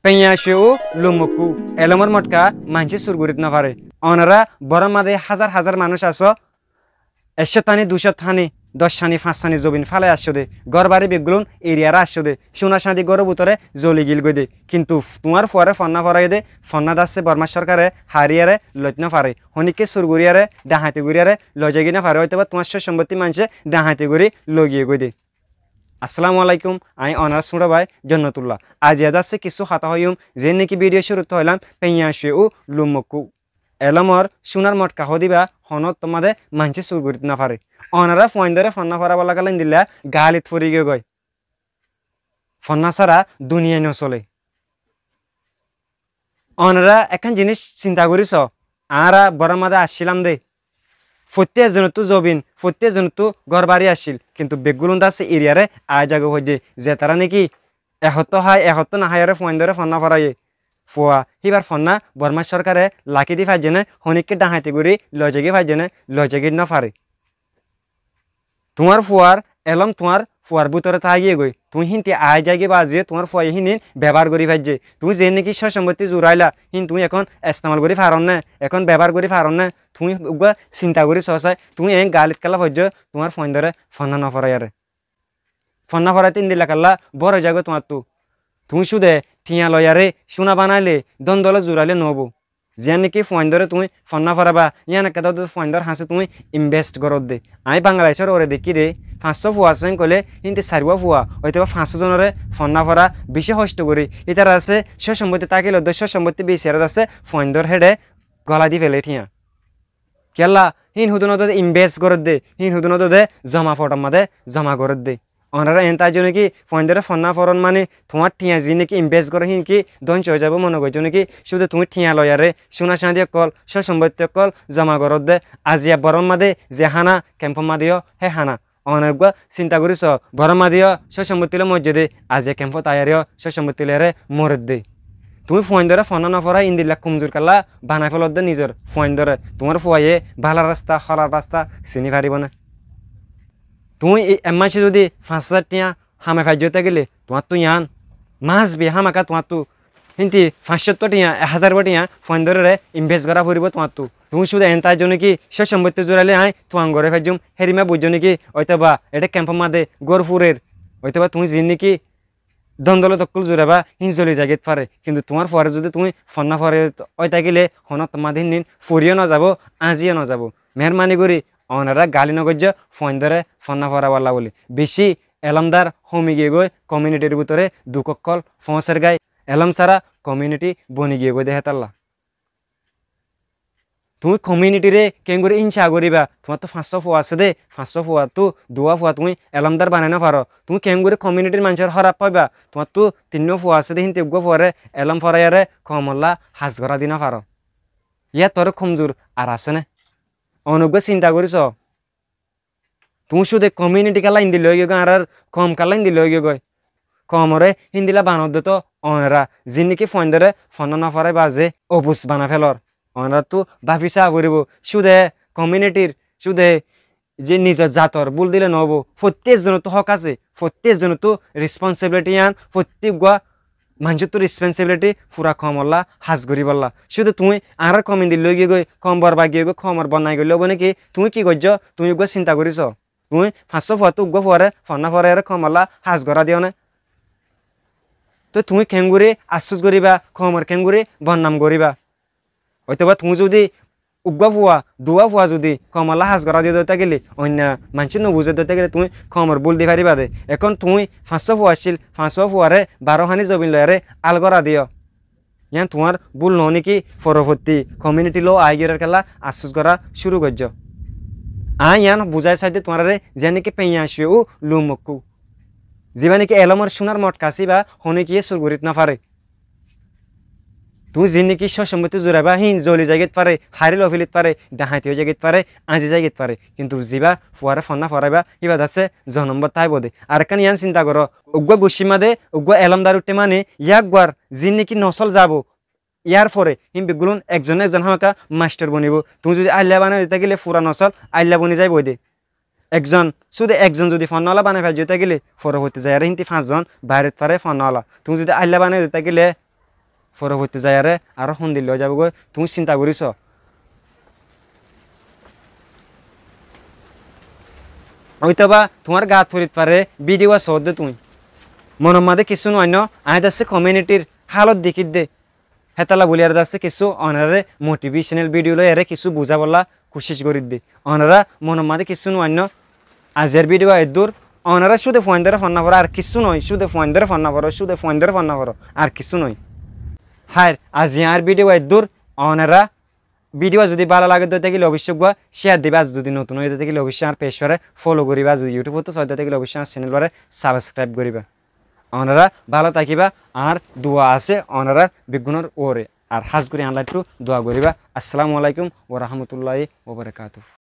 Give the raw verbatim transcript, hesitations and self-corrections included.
Feiya cuú, lum mokkú, elómor mothka maincé sur gorít nofaré. Onorá borár mazé házar házar manúic asó, ekcót háni, ducót háni, doc háni, fañs háni zobin fálai aiccó dé, górbari beggún eriyaré aiccó dé, cúna cáñdi góror bútore zoli gilgói dé. Kintu tuáñr fuaré fonná foraiyé dé, fonná dassé Bormá sórkare hariyaré loit nofaré. Honíkka sur goríyaré, dhahañti goríyaré loizaigói nofaré, óitoba tuáñr sór sombottí maincé dhahañti gorí loigiyé goi dé. Assalamu alaikum, aññí onorár súñço bái Jonnotulla. Aziya dassé kissú hotá hoiyúm, ziín néki bídiyo cúruttu hoilám, feiya cuú, lum mokkú. Elómor cúnar mothka hoódiba, honóttor mazé maincé sur gorít nofaré. Onorá fuaindóre fonná foraibállakalla endilla gaalit fori giyói goi. Fonná sára duniyai nosolé. Onorá ekkán ziníc sinta gorí soó, añára borár mazé accílam dé, fottí ekzonottú zobin, fottí ekzonottú górbari accíl, kintu beggún dassé eriyaré aái zagói foijjé, zetará néki e hottó hái, e hottó noháiyaré fuaindóre fonná foraiyé. Fua, híbar fonná Bormá sórkare lakí di faijjé né, honíkka dhahañti gorí loizaigói faijjé né, loizaigói nofaré. Tuáñr fuar elóm tuáñr fuar bútore táigiyé goi. Tuñí hínti aái zaigói baziye tuáñr fuaye hínin bebár gorí faijjé. Tuñí ziín néki sór sombottí zurailá, hín tuñí ekón estemal gorí faron né, ekón bebár gorí faron né, tuñí uggúa sinta gorí soó sai, tuñí eén gaalit kiyólla foijjó, tuáñr fuaindóre fonná noforaiyaré. Fonná foraité endilla kiyólla bór ói zagói tuáñttú. Tuñí cúde thiañ loiyaré cúna banailé, dóndolot zurailé noóibo. Ziyán néki fuaindóre tuñí fonná foraiba, yían ekká dóde fuaindór hañsé tuñí invest goródde. Aññí Bangladecór uore deikkí dé, fañssúa fua asé enkóile, hínti sairwá fua, óitoba fañssúa zonoré fonná fora bicí hoctho gorí. Ítara asé, sór sombottí tákilodde, sór sombottí beiciyaré dassé, fuaindór héçe gólai di félé thiañ. Kiyólla, híin hudún ódde invest gorédde, híin hudún ódde zoma fothor mazé zoma gorédde. Onorá eén táijjo néki, fuaindóre fonná foron mani, tuáñr thiañ ziín néki invest goró híin ki dónco ói zaibou mone goijjó néki, cúde tuñí thiañ loiyaré, cúna cáñdi ókkol, sór sombottí ókkol zoma goródde, aziya borár mazé ze hána, kempór mazé yó hé hána. One uggúa sinta gorí soó, borár mazé yó sór sombottí loi moijjé dé, aziya kempót aiyaré yó sór sombottí loiyaré moredde. Tuñí fuaindóre fonná noforái endilla komzur kiyólla banai félodde nizor fuaindóre. Tuáñr fuaye bála rasta, hóla rasta siní faribó né? Tuñí e-, ek mace zudi fañs házar thiañ hamai faijjó tákile, tuáñttú yián must be hámaka tuáñttú hínti fañssúa thiañ, ek házar thiañ fuaindóre invest gorá foribó tuáñttú. Tuñí cúde eén táijjo néki, sór sombottí zurailé aññí tuañ gorí faijjúm, hérimma buijjó néki, óitoba eçé kempór mazé gór furer, óitoba tuñí ziín néki dóndolot ókkol zuraiba, híin zoli zaigói faré. Kintu tuáñr fuaré zudi tuñí fonná foraiyé ói tákile, honóttor mazé híin furiyó nozaibou, añziyó nozaibou. Meérmani gorí onorá gaali nogoijjó fuaindóre fonná foraibálla bóli. Bicí elómdar homi giyé goi, komiunitir bútore duk ókkol foóñser goi, elóm sára komiuniti boni giyé goi dé hétolla. Tuñí komiunitiré keéngorí ínca goríba, tuáñttú fañssúa fua asé dé, fañssúa fuattú duwá fua tuñí elómdar banai nofaró. Tuñí keéngorí komiunitir maincór hóraf faiba, tuáñttú tinnúa fua asé dé, hínti uggúa fuaré elóm foraiyaré koumolla has gorá di nofaró. Yáttu aró komzur ar asé né? One uggúa sinta gorí soó. Tuñí cúde komiuniti kiyólla endilla óigiyoi goi, añárar koum kiyólla endilla óigiyoi goi. Koumoré híndilla banodde toó onorá, ziín néki fuaindóre fonná noforáiba ze obus banai félor. Onoráttu báfi saá foribóu. Cúde komiunitir, cúde ze nizor zator búl dile noóibou. Fottí ekzonottú hók asé, fottí ekzonottú responsibility yián, fottí uggúa maincóttu responsibility fura koumolla has goríbolla. Cúde tuñí añárar koum endilla óigiyoi goi, koum borbad giyoi goi, koumor bonnam goillé óibou néki? Tuñí ki goijjó? Tuñí uggúa sinta gorí soó. Tuñí fañssúa fuattú uggúa fuaré fonná foraiyaré koumolla has gorá diyó né? Toi tuñí keéngorí afsús goríba, koumor keéngorí bonnam goríba? Óitoba tuñí zudi uggúa fua, duwá fua zudi koumolla has gorá diyé dé tákile, oinno maincé nobuzé dé tákile tuñí koumor búl di faribá dé. Ehón tuñí fañssúa fua accíl, fañssúa fuaré baró háni zobin loiyaré ál gorá diyó. Yián tuáñr búl noó néki? Forofottí komiuniti loi aigiyór kiyólla afsús gorá cúru goijjó. Aññí yián buzái saidde tuáñráre, ziyán néki feiya cuú, lum mokkú. Zibá néki elómor cúnar mothka asé íba honíkiyé sur gorít nofaré. Tuñí ziín néki sór sombottí zuraibá, híin zoli zaigói faré, hári loi félit faré, dhahañti ói zaigói faré, añzi zaigói faré. Kintu zibá fuaré fonná foraibá, íba dassé zonom bór táibou dé. Arekkán yián sinta goró, uggúa guccír mazé uggúa elómdar uiththé mani, yá uggúar ziín néki nosól zaibou, yárfore híin beggún ekzon ekzon hámaka mastor bonibóu. Tuñí zudi ailla banai di tákile fura nosól ailla boni zaibou dé. Ekzon, cúde ekzon zudi fonnáwala banai faijjó tákile, forofottí zaiyaré hínti fañszon bairot faré fonnáwala. Tuñí zudi ailla banai di tákile, Foroboitti zaiyaré aró hondilla ói zaibogói, tuñí sinta gorí soó. Óitoba tuáñr gaat forit faré bídiyo soódde tuñí. Monor mazé kissú no ainnó, aññí de assé komiunitir hálot dekídde. Hétolla bóli ar de assé kissú onoráre motivécenal bídiyo loi eré kissú buzábolla kucíc gorídde. Onorá monor mazé kissú no ainnó, aziyar bídiyo eddúr. Onorá cúde fuaindóre fonná foró, ar kissú noói, cúde fuaindóre fonná foró, cúde fuaindóre fonná foró, ar kissú noói. Háir, aziya añár bídiyo eddúr, onorá bídiyo zudi bála lagedde tákile oboicco uggúa céar diba, ar zudi notun óiye tákile oboicco añár pecfaré folo goríba, zudi YouTube ottu soóidde tákile oboicco añár cenelbaré sabskráib goríba. Onorá bála tákiba, añár dua asé onorár beggúnor uore, ar hás gorí añállattú dua goríba. Assalamu alaikum wa rahmatulláhi wa barakatuhu.